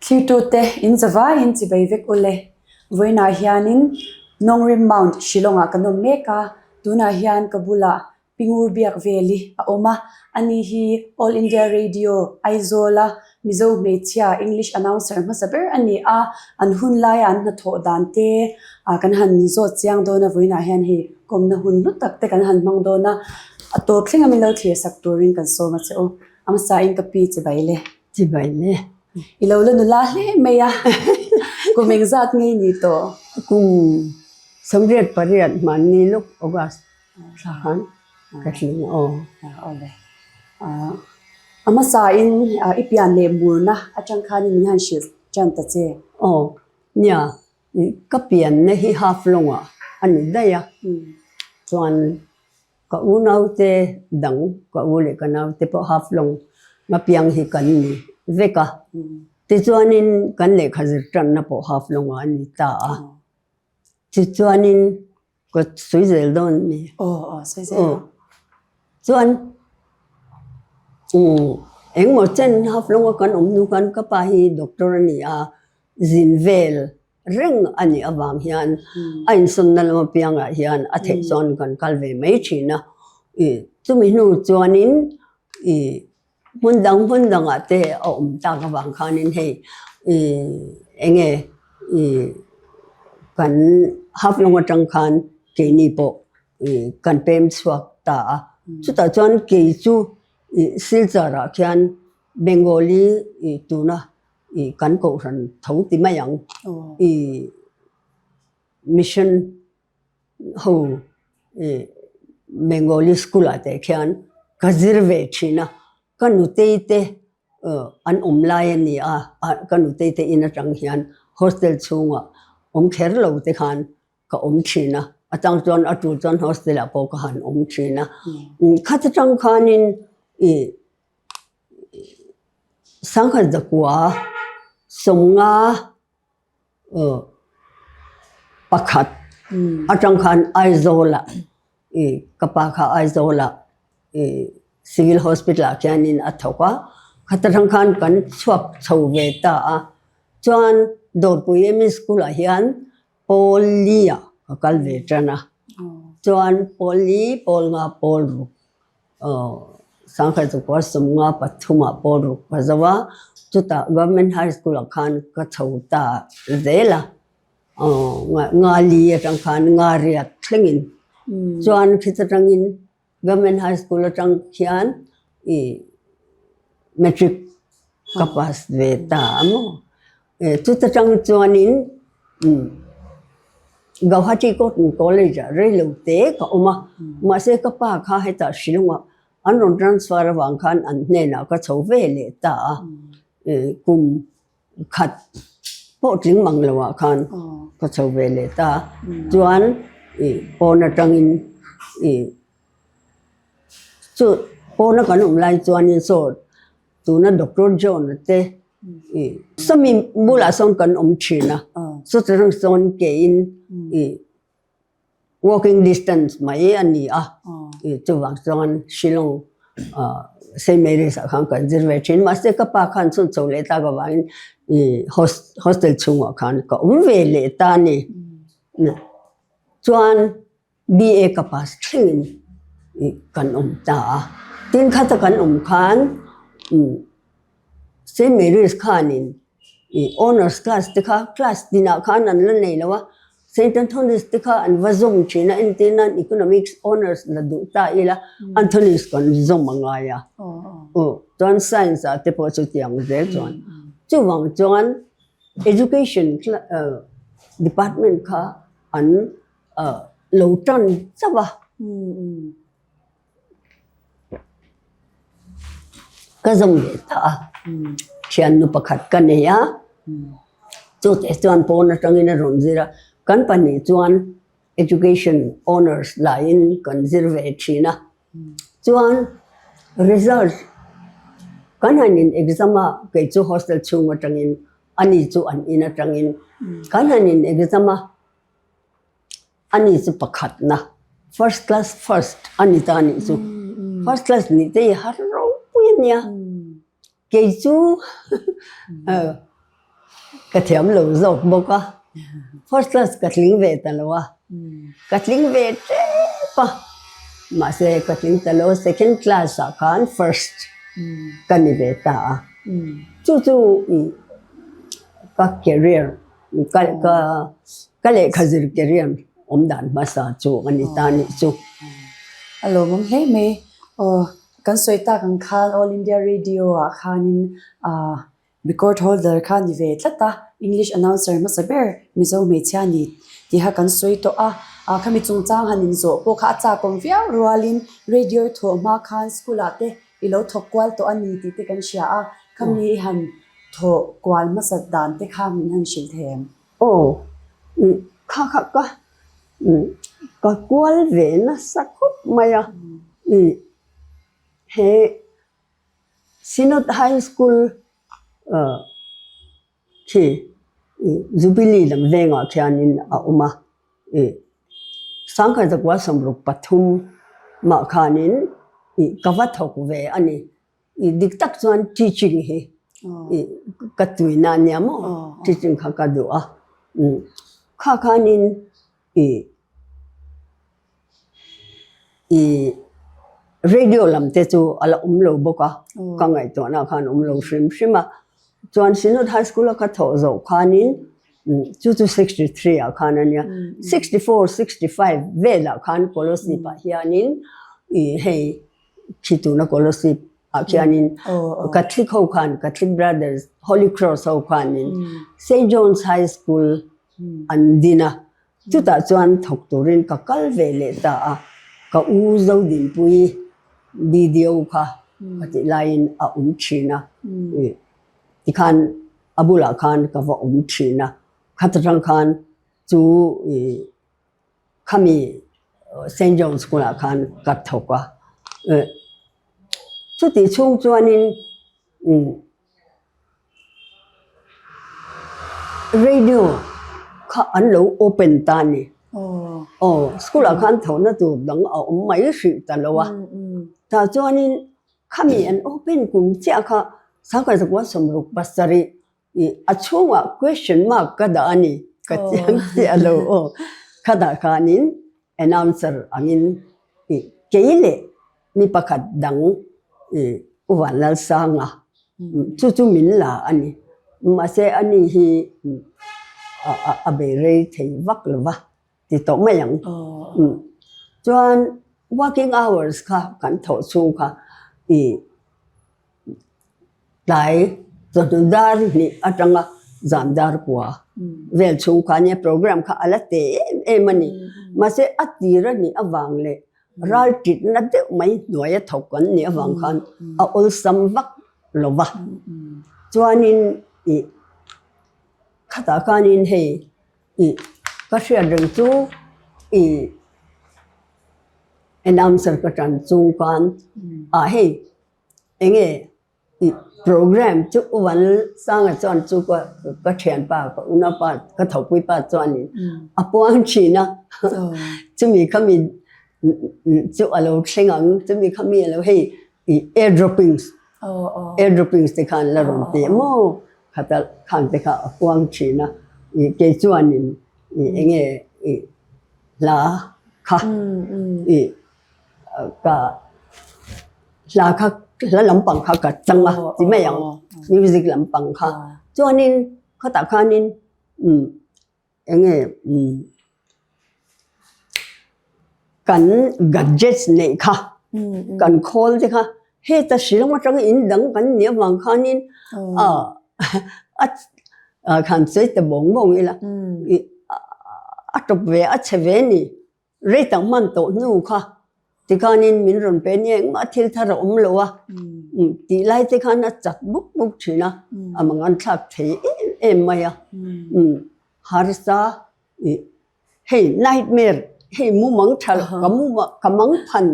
Thlirtute in zavaiin chibai vek u le. Vawiinah hianin Nongrim Mount Shillong-ah kan awm mek a, tunah hian ka bulah Pingur biak vel hi a awm a, ani hi All India Radio, Aizawl-a Mizo hmeichhia English announcer hmasa ber a ni a, an hun laia an hnathawh dan te kan han zawt chiang dawn a, vawiinah hian hei kawmna hun hlu tak te kan han hmang dawn a, a tawp thleng a min lo thlir sak turin kan sawm a che u. A hmasain ka pi chibai le. Chibai le. I lo la nula hle mai a, kum engzat ngei ni tawh? Kum 88 hmanni lawk August. Thla khan ka tling aw. Awle. A hmasain i pian leh murna atang khanin min han hrilh tan ta che. Aw, nia, ka pianna hi Haflong ah a ni daih a, chuan ka unaute dang, ka u leh ka naute pawh Haflong a piang hi kan ni vek a, tichuanin kan lehkha zir tanna pawh Haflong ah a ni ta a, tichuanin Ka sawi zel dawn a ni. Aw aw sawi zel rawh. Chuan engmaw chen Haflong a kan awm hnu khan ka pa hi doctor a ni a, zin vel reng a nih avang hian a insawnna lam apiangah hian a theih chuan kan kal ve mai thin a. Chumi hnu chuanin ih Hmun dang hmun dangah te a awm tak avang khanin hei ih eng nge ih kan Haflong atang khan keini pawh ih kan pem chhuak ta a. Chutah chuan kei chu ih Silchar ah khian Bengali ih tuna ih kan kohhran tho ti mai ang ih mission Ho ih Bengali school ah te khian ka zir ve thin a, ka nutei te an awm lai a ni a, ka nutei te in atang hian hostel chhungah awm kher lo te khan ka awm thin a, a chang chuan a tul chuan hostel ah pawh ka han awm thin a, khat atang khanin ih sangkhat zakua sawmnga Pakhat atang khan Aizawlah ih ka pa kha Aizawlah ih Civil Hospital ah khianin a thawk a, khat atang khan kan chhuak chho ve ta a, chuan Dawrpui ME School ah hian pawl li ah ka kal ve tan a, chuan pawl li pawl nga pawl ruk Sangkhat chukua sawmnga pathumah pawh ruk ka zo a, chutah Government High School ah khan ka chho ta zel a, nga li atang khan nga riat thlengin chuan khit atangin Government High School atang khian ih Matric ka pass ve ta a maw. Chuta tang chuanin Gauhati Cotton College ah reilo te ka awm a, mahse ka pa kha hetah Shillong ah an rawn transfer avang khan an hnenah ka chho ve leh ta a, kum khat pawh tling mang lo ah khan ka chho ve leh ta a, chuan pawn atangin chu pawna kan awm lai chuanin saw Tuna Doctor John te i sawmi bulah sawn kan awm thin a, chutah sawn kein i walking distance mai a ni a, i chuvang chuan Shillong Saint Mary's ah khan kan zir ve thin. Mahse ka pa khan chhun chho leh tak avangin i hostel chhungah khan ka awm ve leh ta a ni. Chuan BA ka pass thlengin kan awm ta a. Tin khata kan awm khan Saint Mary's khanin honours class te kha class tinah khan an la nei lo a, Saint Anthony's te kha an va zawm thin a, entir nan Economics honours la duh ta ila Anthony's kan zawm a ngai a. Chuan Science ah te pawh chutiang zel chuan chuvang chuan Education department kha an lo tan chauh a. Ka zawm leh ta a, thiannu pakhat ka nei a, chutah chuan pawn atangin a rawn zir a, kan pahnih chuan education honours laiin kan zir ve thin a, chuan result kan han in exam a, kei chu hostel chhung atangin ani chu an in atangin kan han in exam a. Ani chu pakhatna first class first a ni ta anih chu. First class nih te hi har ropui a nia. Kei chu Ka thiam lo zawk bawk a, first class ka tling ve ta lo a, ka tling ve tep a, mahse ka tling ta lo, second class ah khan first ka ni ve ta a, chu chu ka career ka ka ka lehkha zir career awm dan hmasa chu a ni ta nih chu. A lawmawm hle mai. Aw kan sawi tak ang khan All India Radio ah khanin ah Record holder kha ni ve tlat a, English announcer hmasa ber Mizo hmeichhia ni tiha kan sawi tawh a, ah khami chungchang han inzawh pawh kha a chakawm viau rualin radio i thawh hma khan school ah te i lo thawk kual tawh a ni tih te kan hria a, khami i han thawh kual hmasat dan te kha min han hrilh thei em? Aw, kha kha ka ka kual ve nasa khawp mai a, he Synod High School khi Jubilee lam vengah khianin a awm a, Sangkhat zakua 63 mah khanin ka va thawk ve a ni. Dik tak chuan teaching hi ka tuina a nia maw, teaching kha ka duh a. Kha khanin I radio lam te chu a la awm lo bawk a, ka ngaihtuahna khan awm lo hrim hrim a. Chuan Synod High School a ka thawh zawh khanin chu chu 63 ah khan a nia, 64, 65 velah khan Kolasib ah hianin i hei khi tuna Kolasib ah khianin Catholic ho khan, Catholic Brothers, Holy Cross ho khanin Saint John's High School an din a. Chutah chuan thawk turin ka kal ve leh ta a, ka u Zodinpui video kha ka tih laiin a awm thin a, tikhan a bulah khan ka va awm thin a, khat atang khan chu khami Saint John School ah khan ka thawk a, chutih chhung chuanin Radio kha an lo open ta a ni. Aw, school ah khan thawhna tur dang a awm mai hrih ta lo a. Tah chuanin khami an open kum chiah kha sangkhat zakua 67 ih a chhungah question mark ka dah a ni. Ka chiang chiah lo aw. Kha dah khanin announcer angin ih kei leh mi pakhat dang ih U Vanlalsanga chu chu min la a ni. Mahse ani hi a bei rei thei vak lo va ti tawh mai ang. Chuan working hours kha kan thawh chhung kha ih Tlai chawhnu dar hnih atanga zan dar kua vel chhung kha nia program kha a la te em em a ni. Mahse a tir a nih avang leh ral titna deuh mai hnuaia thawk kan nih avang khan a awlsam vak lo va. Chuanin ih khatah khanin hei ih ka hriat reng chu ih announcer ka tan chung khan ah hei Enge program chu U Vanlsanga chuan chu ka ka thianpa ka unaupa ka thopuipa chuanin a puang thin a, chumi khami chu a lo thleng ang, chumi khami a lo hei ih air droppings air droppings te khan la rawn ti maw khata khang te kha a puang thin a, ih kei chuanin ih enge ih hla kha ih Ka hla kha hla lampang kha ka chang a ti mai ang music lampang kha chuanin khatah khanin umm eng nge umm kan gadgets neih kha kan khawl te kha heta Shillong atanga in dang kan nih avang khanin ah a khan sawi ta bawng bawng ila ih a tawp ve a chhe ve a ni. Rei tak hman tawh hnu kha tikhanin min rawn pe nia engmah thil thar a awm lo a tih lai te khan a chat buk buk thin a, a mangan thlak thei em em mai a. Harsa ih hei nightmare hei mumang tha lo ka mumang ka mang phan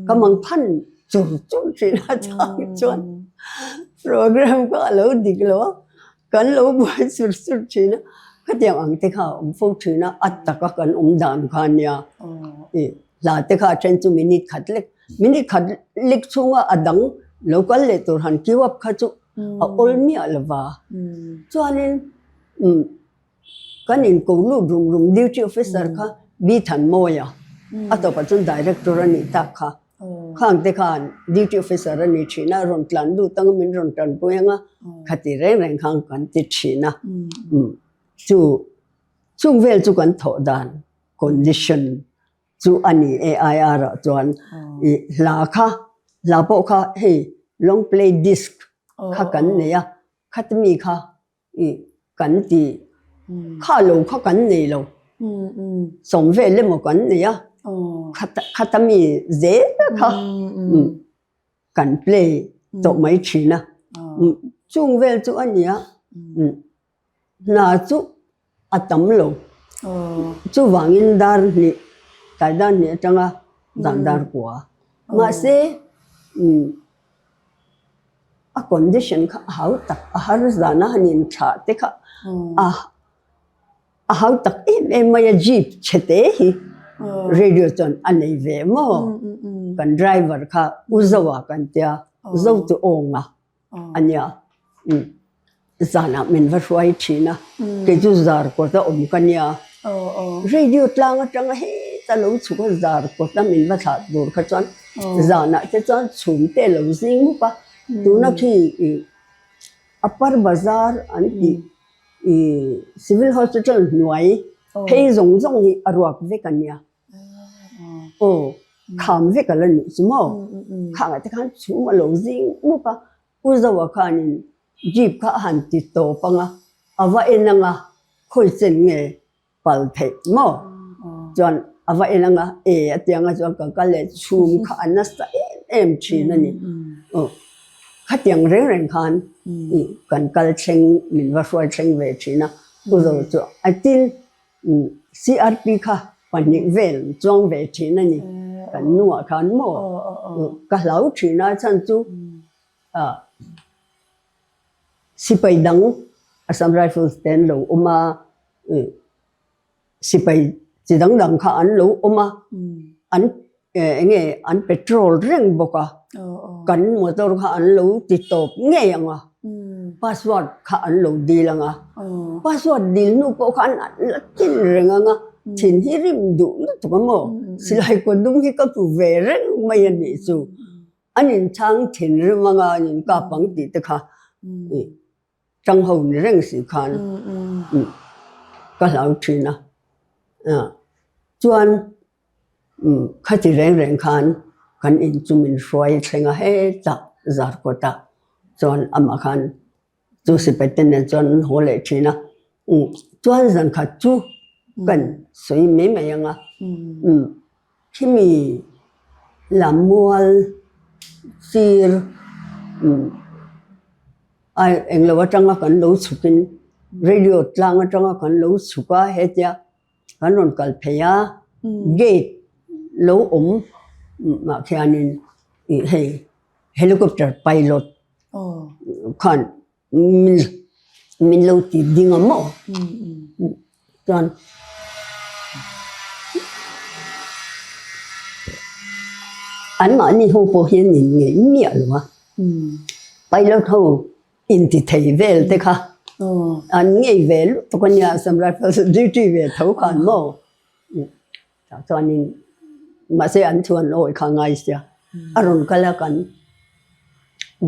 ka mang phan chur chur thin a chang chuan program kha a lo dik lo a. Kan lo buai sur sur thin a, khatiang ang te kha a awm fo thin a, a taka kan awm dan kha nia. I hla te kha a then chu minute khat lek, minute khat lek chhunga a dang lo kal leh tur han queue up kha chu a awl miah lo va. Chuanin. Kan in ko lut rum rum duty officer kha Bi Thanmawia a tawpah chuan director a nih tak kha. Khang te khan duty officer a ni thin a, rawn tlan lut anga min rawn tanpui anga khati reng reng khan kan ti thin a. Chu chung vel chu kan thawh dan condition chu a ni AIR ah chuan i hla kha hla pawh kha hei long play disc kha kan nei a, khati mi kha i kan ti kha lo kha kan nei lo sawm vel emaw kan nei a khata mi zel kha kan play tawh mai thin a chung vel chu a nia hna chu a tam lo chuvangin dar hnih tlai dar hnih atanga zan dar kua mahse A condition kha a hau tak a har zan a han inthlah te kha a a hau tak em em mai a jeep chhe te hi radio chuan a nei ve maw kan driver kha u Zoa kan tia Zo chu awnga a nia Zanah min va hruai thin a, kei chu zar kawt a awm ka nia. Radio tlang atanga heta lo chhuk a zar kawt a min va thlah tur kha chuan zanah te chuan chhum te a lo zing mup a. Tuna khi ih Upper Bazar an tih ih Civil Hospital hnuai phei zawng zawng hi a ruak vek a nia. Aw kham vek a la nih chu maw? Khangah te khan chhum a lo zing mup a. Pu Zoa khanin Jeep kha a han ti tawp ang a, a va en ang a, khawi chen nge pal theih maw? Chuan a va en ang a, e a ti ang a, chuan ka kal leh chhum kha a nasa em em thin a ni. Aw, khatiang reng reng khan kan kal thleng, min va hruai thleng ve thin a, Pu Zoa chu a tin CRP kha pahnih vel chuang ve thin a ni, kan nuah khan maw? Ka hlau thin a, chhan chu Sipai dang Assam Rifles te an lo awm a, sipai chi dang dang kha an lo awm a, an eng nge an patrol reng bawk a, kan motor kha an lo ti tawp ngei ang a, password kha an lo dil ang a, password dil hnu pawh khan an la tin reng ang a, thin hi rim duh lutuk a maw, silai kut dum hi ka hmu ve reng mai a nih chu. An inchhang thinrim anga an inkap ang tih te kha tang ho ni reng si khan ka hlau thin a. Chuan khati reng reng khan kan in chu min hruai thleng a hetah Zarkawtah chuan amah khan Chu sipai te nen chuan an haw leh thin a, chuan zan khat chu kan sawi mai mai ang a, khimi lammual sir ai englo atanga kan lo chhukin radio tlang atanga kan lo chhuk a hetia kan rawn kal phei a, gate lo awm mah khianin ih hei helicopter pilot Khan min lo ti ding a maw? Chuan anmahni ho pawh hi an inngeih miah lo a, pilot ho inti thei vel te kha an ngei ve lutuk a nia, Assam Rifles duty ve tho khan maw? Tah chuanin mahse an thu an awi kha ngai sia, a rawn kal a kan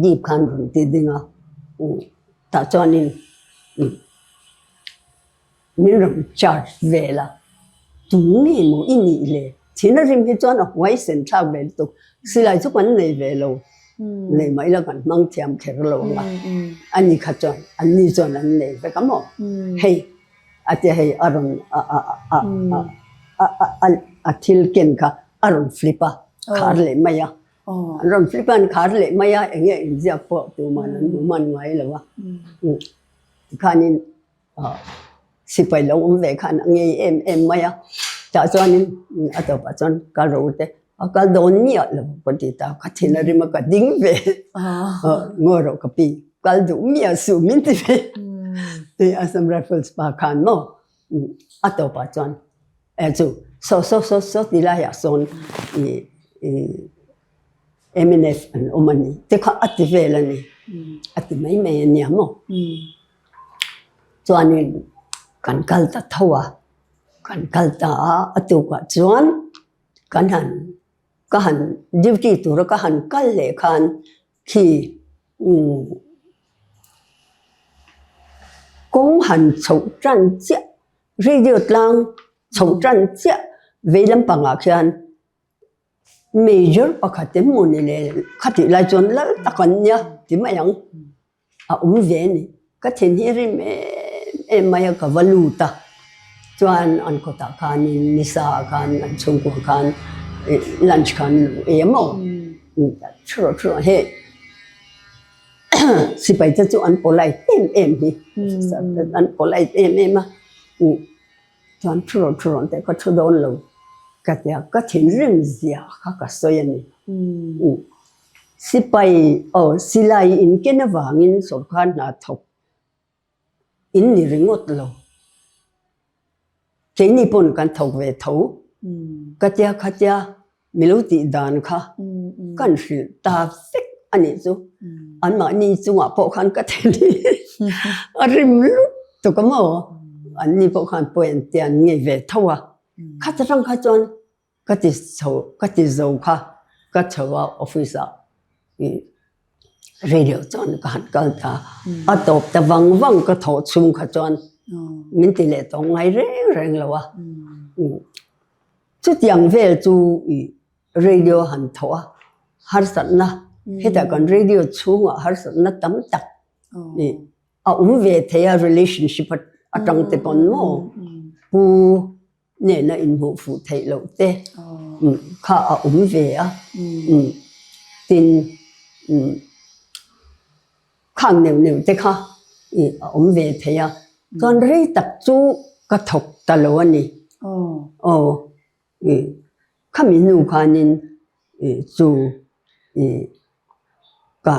jeep khan rawn ti ding a, tah chuanin min rawn charge vel a, tu nge maw i nih le? Thina rim hi chuan a huai sen thlak ve lutuk, silai chu kan nei ve lo, nei mah ila kan hmang thiam kher lo ang a, ani kha chuan anni chuan an nei vek a maw? Hei. A tia hei a rawn a a a a a a thil ken kha a rawn flip a, khar leh mai a. An rawn flip a, an khar leh mai a, eng nge inziak pawh tuman an hmu hman ngai lo a. Tikhanin sipai lo awm ve khan a ngei em em mai a. Tah chuanin a tawpah chuan ka ro te a kal dawn miah lo ka ti ta, ka thin a rim a ka ding ve. Ngawi rawh ka pi. Kal duh miah suh min ti ve. Tui Assam Rifles pa khan maw a tawpah chuan eh chu saw saw saw saw ti laiah sawn i i MNF an awm a ni te kha a ti vel a ni. A ti mai mai a nia maw. Chuanin kan kal ta tho a, kan kal ta a, a tukah chuan kan han ka han duty tura ka han kal leh khan khi kawng han chhoh tan chiah radio tlang chhoh tan chiah vei lampangah khian Major pakhat te hmuh ni leh khatih lai chuan lal tak an nia ti mai ang a awm ve a ni. Ka thin hi rim em em mai a ka va lut a chuan an kawtah khanin nisa ah khan an chhungkua khan lunch khan an lo ei a maw thu rawh thu rawh hei sipai te chu an polite em em hi an polite em em a. Chuan thu rawn thu rawn teh ka thu dawn lo ka ti a, ka thinrim zia kha ka sawi a ni. Sipai aw silai in ken avangin sawrkar hna thawk in ni ringawt lo. Keini pawn kan thawk ve tho ka tia khatia Milo tih dan kha kan hrilh ta vek a nih chu. Anmahni chungah pawh khan ka then hi a rim lutuk a maw? Anni pawh khan pawi an ti an ngei ve tho a. Khat atang kha chuan ka ti chho ka ti zo kha ka chho a office ah radio chuan ka han kal ta. A tawp ta vang vang ka thawh chhung kha chuan min ti leh tawh ngai reng reng lo a. Chutiang vel chu i radio han thawh a, harsatna hetah kan radio chhungah harsatna tam tak i a awm ve thei a relationship atang te pawn maw pu nena inhmuh fuh theih loh te kha a awm ve a tin Khang neuh neuh te kha i a awm ve thei a, chuan rei tak chu ka thawk ta lo a ni. Aw i khami hnu khanin i chu i ka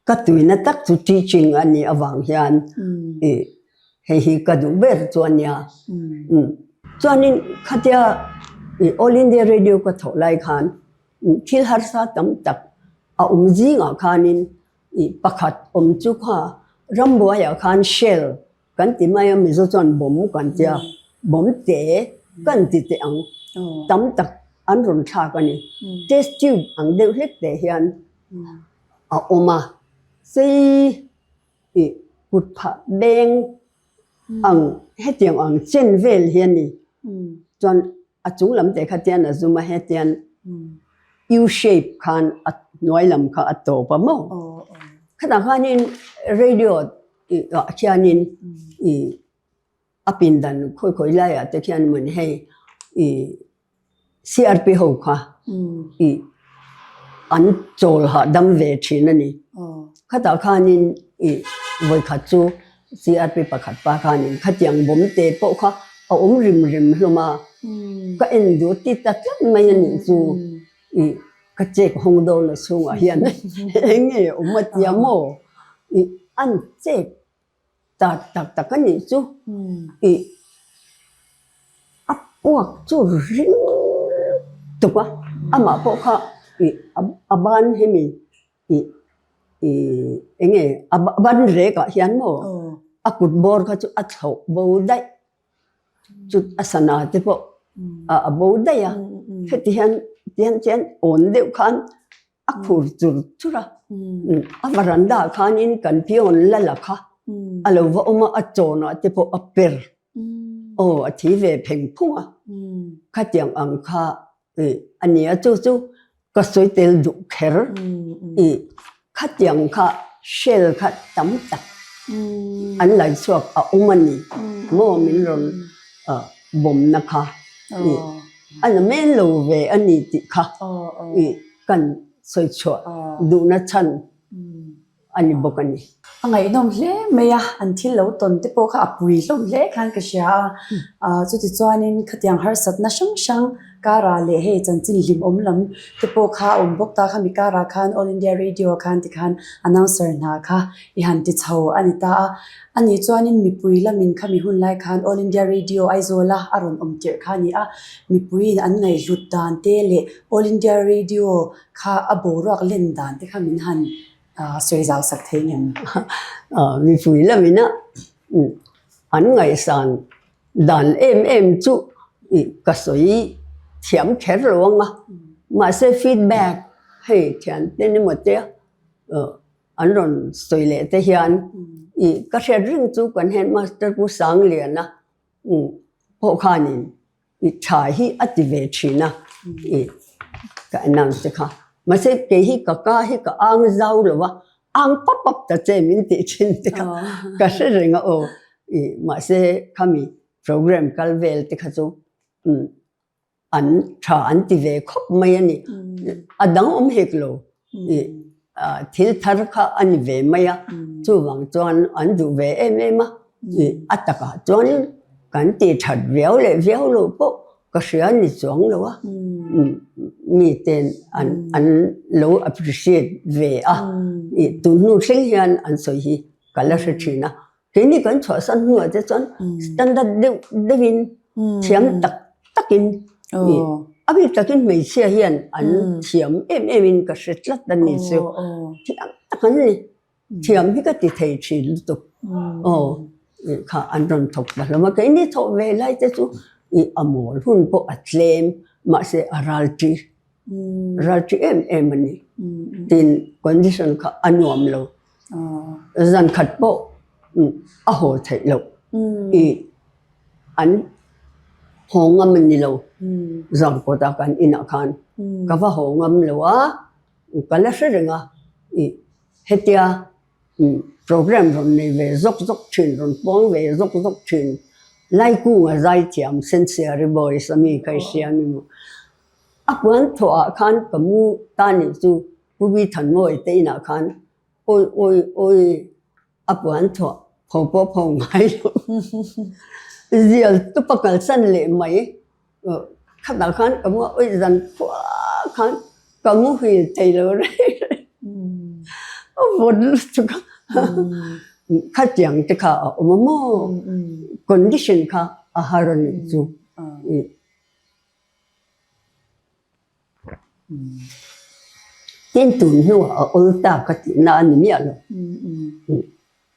ka tuina tak chu teaching a nih avang hian i hei hi ka duh ber chu a nia. Chuanin khatia i All India Radio ka thawh lai khan thil harsa tam tak a awm zingah khanin I pakhat awm chu kha rambuaiah khan shell kan ti mai a, Mizo chuan bomb kan tia, bomb te kan ti teh ang, tam tak an rawn thlak a ni. Test tube ang deuh hlek teh hian a awm a, sei i kut phah beng ang hetiang ang chen vel hi a ni. Chuan A chung lam te kha tian a zum a, hetian U shape khan a hnuai lam kha a tawp a maw? Khatah khanin radio ah khianin i a pindan khawi khawi laiah te khian mawn hei i CRP ho kha i an chawl hahdam ve thin a ni. Khatah khanin i vawikhat chu CRP pakhat pa khanin khatiang bawm te pawh kha a awm rim rim hlawm a, ka en duh ti ta tlat mai a nih chu i ka check hawng dawn a chhungah hian eng nge awm a tia maw i an check ta tak tak a nih chu i a puak chu ring tuk a, amah pawh kha i a ban hemi I i eng nge a ban rek ah hian maw a kut bawr kha chu a thlauh bo daih chu a sana te pawh a bo daih a heti hian tihian chuan awn deuh khan a khur chur chur a a varanda ah khanin kan peon la la kha a lo va awm a a chawnah te pawh a per aw a thi ve pheng phung a khatiang ang kha A nia chu chu ka sawi tel duh kher i khatiang kha shell kha tam tak an lai chhuak a awm a ni maw min rawn bawmna kha i a la men lo ve a ni tih kha i kan sawi chhuah duhna chhan a ni bawk a ni. A ngaihnawm hle mai a, an thil lo tawn te pawh kha a pui hlawm hle khan ka hria a. Chutichuanin khatiang harsatna hrang hrang karah leh hei chanchin hlimawm lam te pawh kha a awm bawk ta kha mi karah khan All India Radio khan tikhan announcer hna kha i han ti chho a ni ta a. Ani chuanin mipui lamin khami hun lai khan All India Radio Aizawla a rawn awm tirh kha a ni a, mipuiin an ngaihhlut dan te leh All India Radio kha a boruak len dan te kha min han sawi zau sak thei ngem? Mipui lamina. An ngaihsan dan em em chu ih ka sawi thiam kher lo ang a, mahse feedback hei thiante ni maw te an rawn sawi leh te hian ih ka hriat reng chu kan headmaster Pu Sangliana pawh khanin I tha hi a ti ve thin a, i ka announce te kha. Mahse kei hi ka ka hi ka ang zau lo a, ang pap pap ta che min tih thin te kha ka hre reng a aw. I mahse khami program kal vel te kha chu an tha an ti ve khawp mai a ni. A dang awm hek lo. I thil thar kha a ni ve mai a, chuvang chuan an duh ve em em a, i a takah chuan kan tih that viau leh viau loh pawh ka hria ni chuang lo a, miten an an lo appreciate ve a, i tun hnu thleng hian an sawi hi ka la hre thin a. Keini kan chhuahsan hnuah te chuan standard deuh deuhin thiam tak takin a bik takin hmeichhia hian an thiam em em in ka hre tlat a ni chu. Thiam tak an ni. Thiam hi ka ti thei thin lutuk. Aw kha an rawn thawk ta hlawm a. Keini thawh ve lai te chu a mawl hun pawh a tlem mahse a ral ṭi. Ral ṭi em em a ni. Tin condition kha a nuam lo. Zan khat pawh a haw theih loh i an haw ngam a ni lo. Zan kawtah kan inah khan ka va haw ngam lo a, ka la hre reng a i hetia program rawn nei ve zawk zawk thin, rawn puang ve zawk zawk thin Laikunga zaithiam Sensiari Boys a mi kha i hria ni maw? A puan thawhah khan ka mu ta nih chu Pu Bi Thanmawi te inah khan awi awi awi a puan thuah pho pawh pho ngai lo. Zial tup a kalsan leh mai. Khatah khan ka mu a, awi zan khua khan ka muhil thei lo reng reng. A vawt lutuk a. Khatiang te kha a awm a maw? Condition kha a har a nih chu. Tin tun hnuah a awl ta ka tihna a ni miah lo.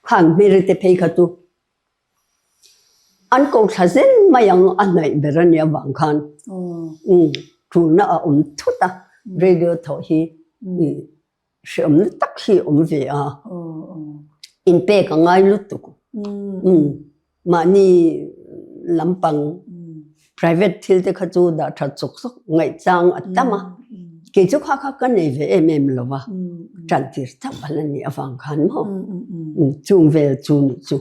Khang hmel te phei kha chu an ko thla zel mai ang a hnaih ber a nia vang khan tulna a awm thut a, radio thawh hi hreawmna tak hi a awm ve a, inpek a ngai lutuk. Mahni lampang private thil te kha chu dah that sawk sawk ngaihchang a tam a, kei chu kha kha ka nei ve em em lo va, tan tir chauh a la nih avang khan maw chung vel chu nih chu.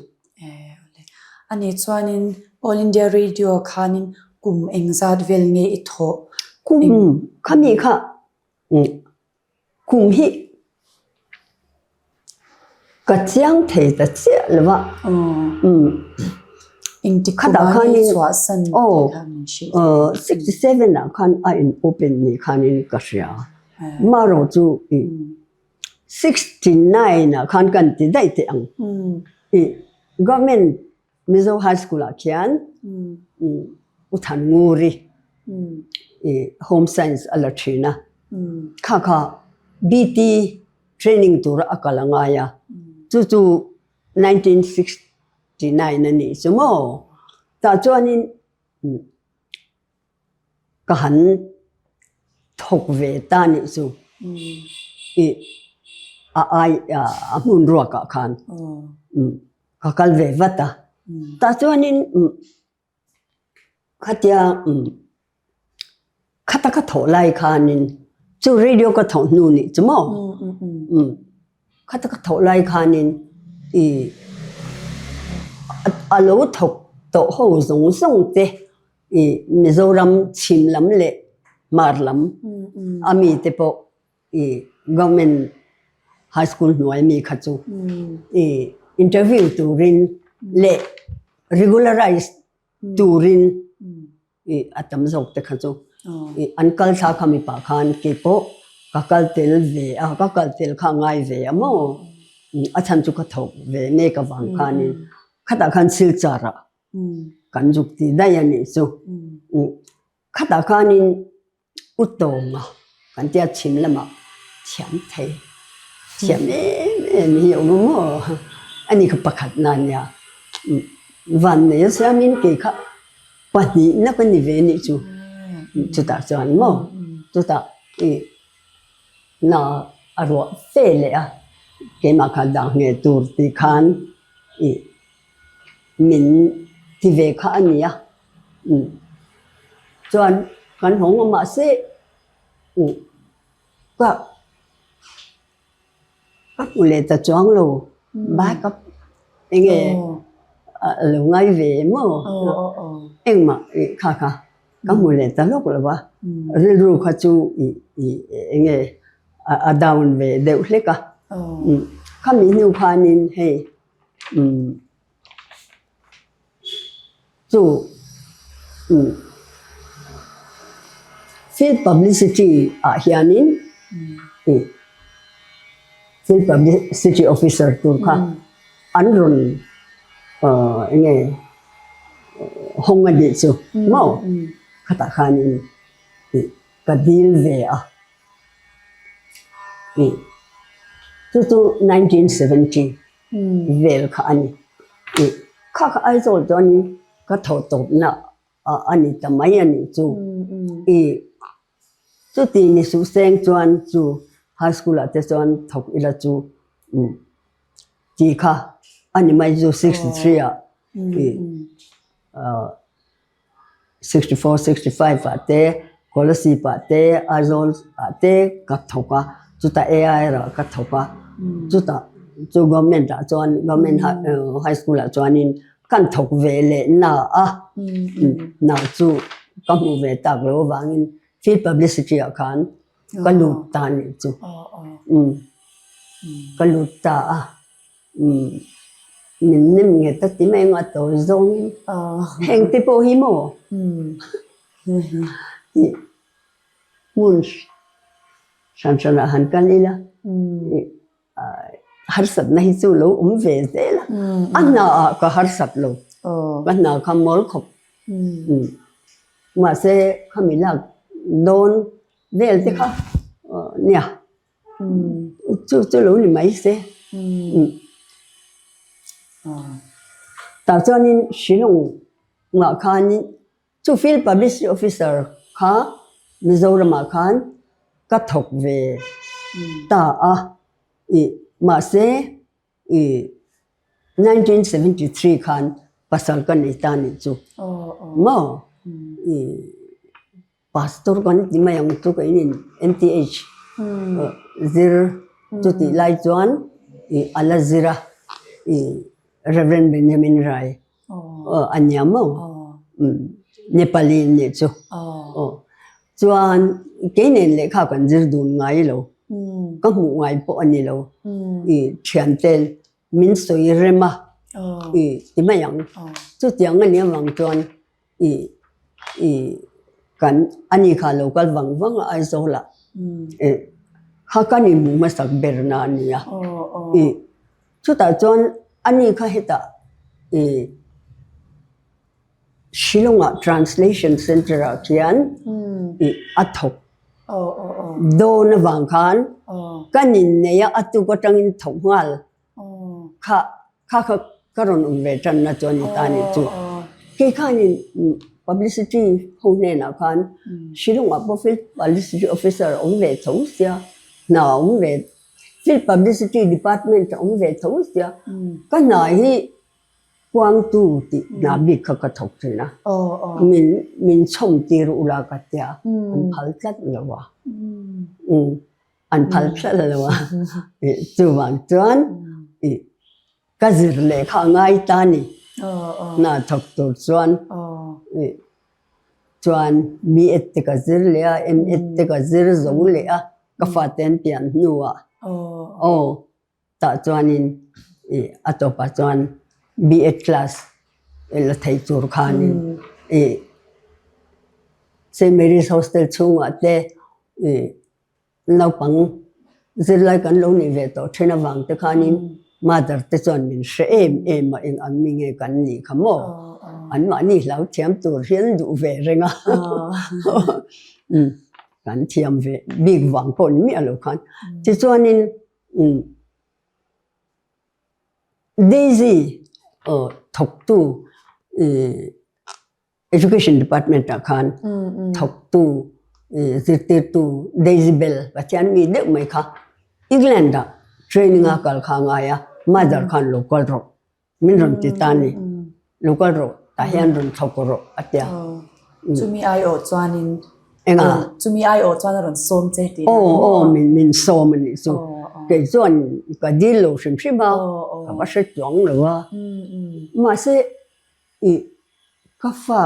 Ani chuanin All India Radio khanin kum engzat vel nge i thawh? Kum khami kha Kum hi ka chiang thei ta chiah lo a. Engtik kum ah nge chhuahsan tih kha min hrilh thei. 67 ah khan a in open ni khanin ka hria. Marawh chu 69 ah khan kan ti daih teh ang. Government Mizo High School ah khian U Thannguri i Home Science a la thin a, kha kha BT training tura a kal a ngai a, chu chu 1969 a nih chu maw? Tah chuanin Ka han thawk ve ta nih chu i a ai a hmun ruak ah khan ka kal ve vat a. Tah chuanin khatia khata ka thawh lai khanin chu radio ka thawh hnu nih chu maw Khata ka thawh lai khanin i a lo thawk tawh ho zawng zawng te i Mizoram chhim lam leh hmar lam a mi te pawh i government high school hnuai mi kha chu i interview turin leh regularize turin i a tam zawk te kha chu i an kal thla kha mipa khan keipawh ka kal tel ve a ka kal tel kha a ngai ve a maw a chhan chu ka thawk ve mek avang khanin khatah khan silchar ah kan zuk ti daih a nih chu khatah khanin U Tawnga kan tia chhim lamah thiam thei thiam em em hi a awm a maw? Ani kha pakhat na nia. Vannei a siamin kei kha pahnihna ka ni ve nih chu. Chutah chuan maw chutah i na a ruah fe leh a, keimah kha dah ngheh tur tih khan i min ti ve kha a ni a. Chuan kan hawng a mahse ka Ka hmu leh ta chuang lo bike up enge a lo ngai ve maw engmah kha kha ka hmu leh ta lawk lo va rilru kha chu enge a down ve deuh hlek a khami hnu khanin hei Chu Field Publicity ah hianin Field Publicity Officer tur kha an rawn eng nge hawng a nih chu maw khatah khanin ka dil ve a chu chu 1970 vel kha a ni. Kha kha Aizawl chuanin ka thawh tawpna a ni ta mai a nih chu. Chuti ni suh seng chuan chu high school ah te chuan thawk ila chu tih kha a ni mai chu 63 ah 64, 65 ah te Kolasib ah te Aizawl ah te ka thawk a, chutah AIR ah ka thawk a, chutah chu government ah chuan government high school ah chuanin kan thawk ve leh na a, hna chu ka hmuh ve tak loh avangin field publicity ah khan ka lut ta a nih chu, ka lut ta a. Min nem nge ta ti mai anga tawi zawngin heng te pawh hi maw tih hmun hran hranah han kal ila harsatna hi chu lo awm ve zel a, a hna ah ka harsat lo, ka hna kha mawl khawp mahse khami lak dawn vel te kha nia. Chu chu lo ni mai se. Tah chuanin Shillong ngah khanin chu Field Publicity Officer kha Mizoramah khan ka thawk ve ta a, ih mahse ih 1973 khan pasal ka nei ta nih chu maw ih. Pastor kan ti mai ang chu ka in NTH zir chu tih lai chuan ih a la zir a ih Reverend Benjamin Rai a nia maw Nepali an nih chu aw chuan kei nen lehkha kan zir dun ngai lo ka hmuh ngai pawh a ni lo ih thian ten min sawi rem a ih ti mai ang chutiang a nih avang chuan I i kan ani kha lo kal vang vang a Aizawl ah i kha kan inhmuh hmasak ber na a nia i chutah chuan ani kha hetah i Shillong ah translation center ah khian i a thawk dawn avang khan kan inneih a a tuk atangin thawk nghal Kha kha kha ka rawn awm ve tan na chuan i ta nih chu. Kei khanin publicity ho hnenah khan Shillong ah pawh field publicity officer a awm ve tho sia, hna a awm ve, field publicity department a awm ve tho sia, ka hna hi Kuangtu tih hna bik kha ka thawk thin a, min min chhawm tir ula ka tia, an phal tlat lo a. An phal tlat lo a, chuvang chuan ka zir leh kha a ngai ta a ni. Hna thawk tur chuan chuan B.Ed te ka zir leh a, M.Ed te ka zir zo leh a, ka fate an pian hnuah aw Tah chuanin i a tawpah chuan B.Ed class la thei tur khanin i Saint Mary's Hostel chhungah te i naupang zirlai kan lo nih ve tawh then avang te khanin mother te chuan min hre em em a eng ang mi nge kan nih kha maw anmahni hlau thiam tur hi an duh ve reng a kan thiam ve bik vang pawh ni miah lo khan tichuanin Daisy thawktu Education Department ah khan thawktu zirtirtu Daisy Bell Pathian mi deuh mai kha England ah training a kal kha a ngai a, mother khan lo kal rawh min rawn ti ta a ni. Lo kal rawh tah hian rawn thawk rawh a ti a. Chumi aiawh chuanin Enga? Chumi aiawh chuan a rawn sawm che tih Aw aw min min sawm a nih chu. Kei chuan ka dil lo hrim hrim a, ka va hre chuang lo a. Mahse I ka fa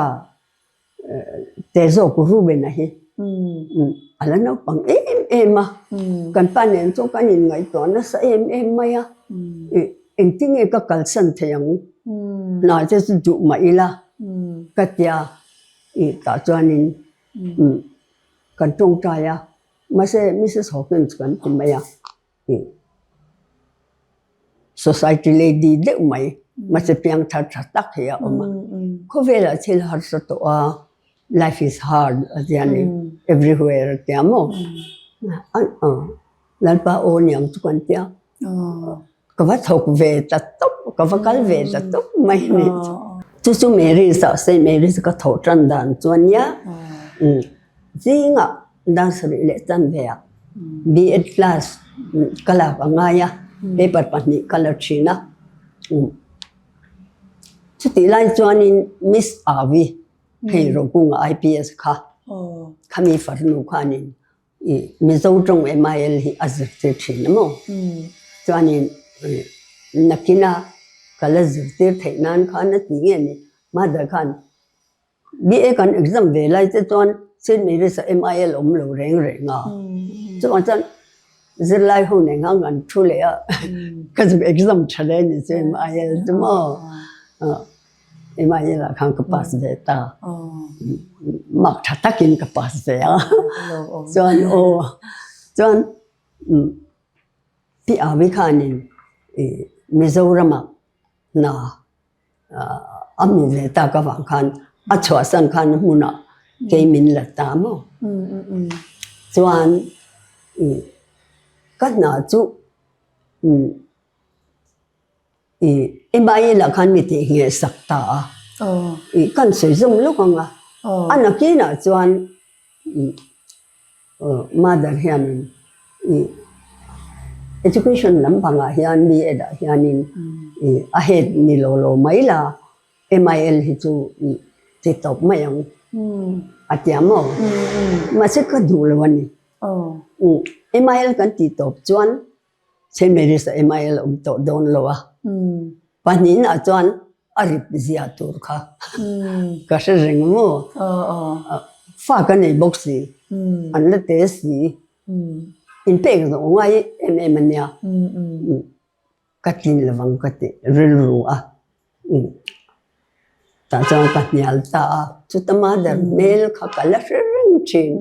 te zawk Reuben-a hi a la naupang em em a, kan pa nen chuan kan inngaihtuah nasa em em mai a, i engtinge ka kalsan thei ang hna te chu duh mah ila ka tia i tah chuanin kan tawngtai a, mahse Missus Hawkins kan ti mai a. Society lady deuh mai mahse piang thar tha tak hi a awm a. Khawvelah thil harsa tawh a, life is hard a tia ni, everywhere a tia maw? Lalpa aw niang chu kan tia. Ka va thawk ve ta tawp, ka va kal ve ta tawp mai a ni. Chu chu Mary's ah Saint Mary's ka thawh tan dan chu a nia. Zingah dan sarih leh tan ve ah B.Ed class ka lak a ngai a, paper pahnih ka la thin a. Chutih lai chuanin Miss Avi hei Rokunga IPS kha, khami farnu khanin I Mizo tawng MIL hi a zirtir thin a maw? Chuanin nakina ka la zirtir theih nan khan a ti nge ni? Mother khan BA kan exam ve lai te chuan Saint Mary's ah MIL awm lo reng reng a. Chuvang chuan zirlai ho nen khan kan thu leh a, ka zuk exam tha le ni chu MIL chu maw? MIL ah khan ka pass ve ta. Mark tha takin ka pass ve a. Chuan aw chuan Pi Avi khanin Mizoram ah hna a hmu ve tak avang khan a chhuahsan khan hmunah kei min la ta maw. Chuan ka hna chu I i lah khan mi tih ngheh sak ta a, i kan sawi zawm lawk ang a, a nakinah chuan mother hianin i education lampangah hian mi edah hianin i a head ni lo lo mai la MIL hi chu i ti tawp mai ang a tia maw? Mahse ka duh lo a ni. MIL kan tih tawp chuan Saint Mary's ah MIL a awm tawh dawn lo a, pahnihin ah chuan a rip zia tur kha ka hre reng maw? Fa ka nei bawk si, an la te si, inpek zawh ngai em em a nia, ka tlin lovang ka ti rilru a. Tah chuan ka hnial ta a, chuta mother hmel kha ka la hre reng thin.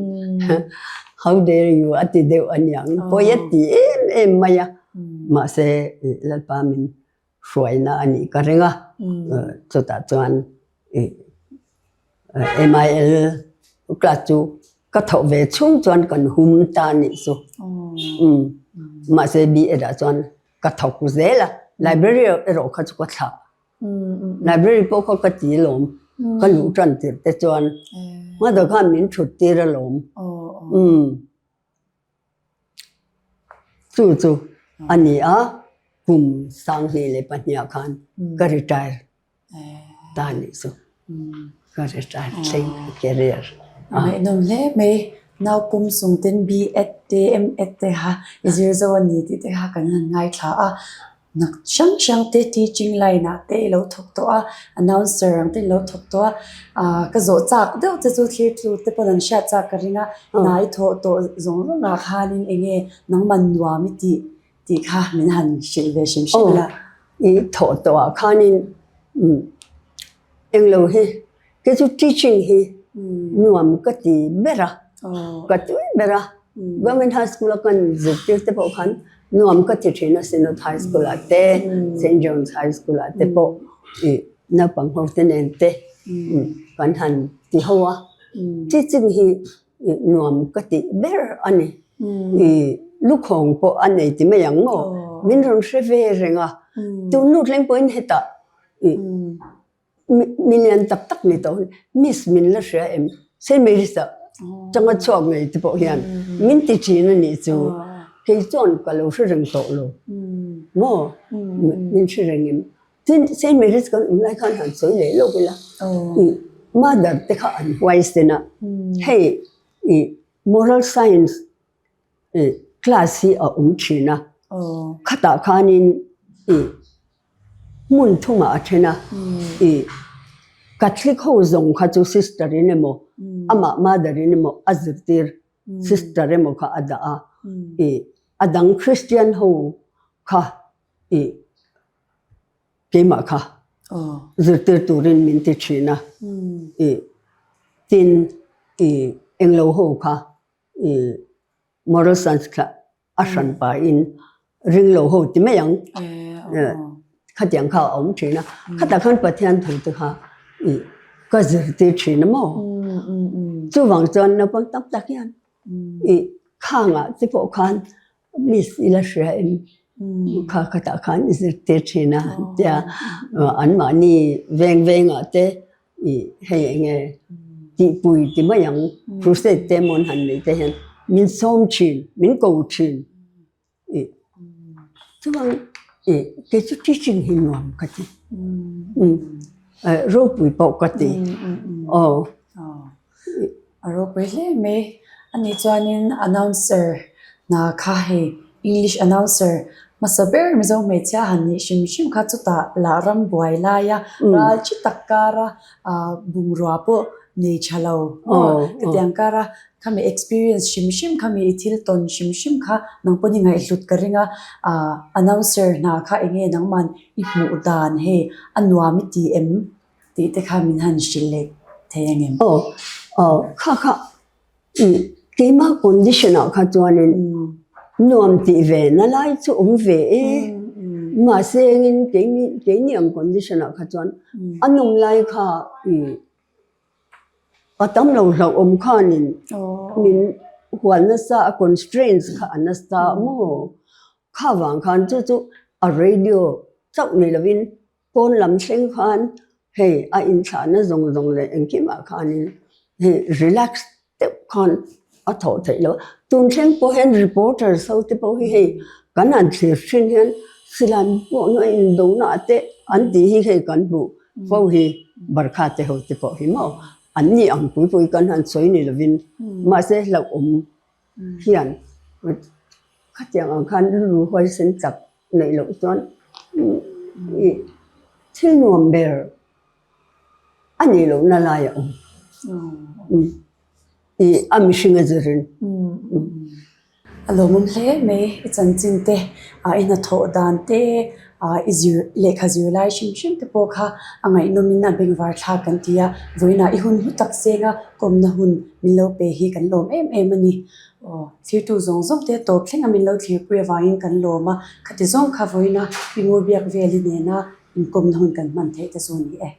How dare you a ti deuh a niang, pawi a ti em em mai a, mahse Lalpa min hruaina a nih ka ring a, chutah chuan MIL class chu ka thawh ve chhung chuan kan hum ta a nih chu. Mahse B.Ed ah chuan ka thawk zel a, library erawh kha chu ka thlah. Library pawh kha ka ti alawm, ka luh tan tirh te chuan mother khan min thut tir alawm. Umm chu chu a ni a, kum 2002 ah khan ka retire. Ta nih chu ka retire thleng ka career a. Ngaihnawm hle mai. Naupum sungten B.Ed te M.Ed te kha i zir zo a ni tih te kha kan han ngaithla a. Nak hrang hrang te teaching line ah te i lo thawk tawh a, announcer ang te i lo thawk tawh a. Aaa ka zawh chak deuh te chu thlir tur te pawn an hriat chak ka ring a. Hna i thawh tawh zawng zawng ah khanin eng nge nangman nuam i tih tih kha min han hrilh ve hrim hrim la. I thawh tawh ah khanin englo hi kei chu teaching hi nuam ka ti ber a, ka tui ber a, Government High School a kan zirtir te pawh khan nuam ka ti thin a, Synod High School ah te, Saint John's High School ah te pawh i naupang ho te nen te kan han ti ho a, teaching hi Nuam ka tih ber a ni. I lukhawng pawh a nei ti mai ang maw? Min rawn hre ve reng a. Tun lut leng pawhin hetah i Mi lian tak tak ni tawh Miss min la hria em? Saint Mary's ah changa chhuak ngei te pawh hian min ti thin a nih chu. Kei chuan ka lo hre reng tawh lo maw? Min hre reng em? Tin, Saint Mary's kan awm lai khan han sawi leh lawk ila, Mother te kha an huaisen a, hei moral science class hi a awm thin a, khatah khanin hmun thumah a then a, Catholic ho zawng kha chu sister in emaw amah mother in emaw a zirtir sister emaw kha a dah a, a dang Christian ho kha keimah kha zirtir turin min ti thin a, tin englo ho kha moral science kha a hran pahin ring lo ho ti mai ang khatiang kha a awm thin a, khatah khan Pathian thu te kha ka zirtir thin a maw? Chuvang chuan naupang tam tak hian khangah te pawh khan miss i la hria em kha khatah khan i zirtir thin a tia anmahni veng vengah te I hei eng nge tihpui ti mai ang, crusade te emaw an han neih te hian min sawm thin, min ko thin. I chuan i kei chu teaching hi nuam ka ti. Ropui pawh ka ti. Aw. A ropui hle mai. Ani chuanin announcer hna kha hei English announcer hmasa ber Mizo hmeichhia han nih hrim hrim kha chutah lah ram buai laia ral chi tak kara bungrua pawh nei tha lo maw khatiang kara khami experience hrim hrim khami i thil tawn hrim hrim kha nang pawn i ngaihhlut ka ring a announcer hna kha eng nge nangman i hmuh dan hei a nuam i ti em tih te kha min han hrilh leh thei ang em? Aw, aw, kha kha keima condition ah kha chuanin nuam tih ve na lai chu awm ve e, mahse engin keini keini ang condition ah kha chuan a nawm lai kha a tam lo hlauhawm khanin min hual nasa a constraints kha a nasa maw? Kha vang khan chu chu a radio chauh ni lovin Pawn lam thleng khan hei a inthlahna zawng zawng leh engkimah khanin hei relax deuh khan a thawh theih loh a. Tun thleng pawh hian reporters ho te pawh hi hei kan han thlir thin hian silai pawh na indona te an tih hi hei kan hmuh fo hi Barkha te ho te pawh hi maw an ni ang pui pui kan han sawi ni lovin mahse hlauhawm hian khatiang ang khan rilru huaisen chak neih loh chuan ih thil nuam ber a nih lohna lai a awm ih a mihring a zirin. A lawmawm hle mai i chanchin te ah i hnathawh dan te ah i zir lehkha zir lai hrim hrim te pawh kha a ngaihnawmin a bengvar thlak kan ti a vawiinah i hun hlu tak senga kawmna hun min lo pe hi kan lawm em em a ni. Aw, thirtu zawng zawng te tawp thleng a min lo thlirpui avangin kan lawm a, khati zawng kha vawiina i ngur biak vel i nena inkawmna hun kan hman theih te chu a ni e.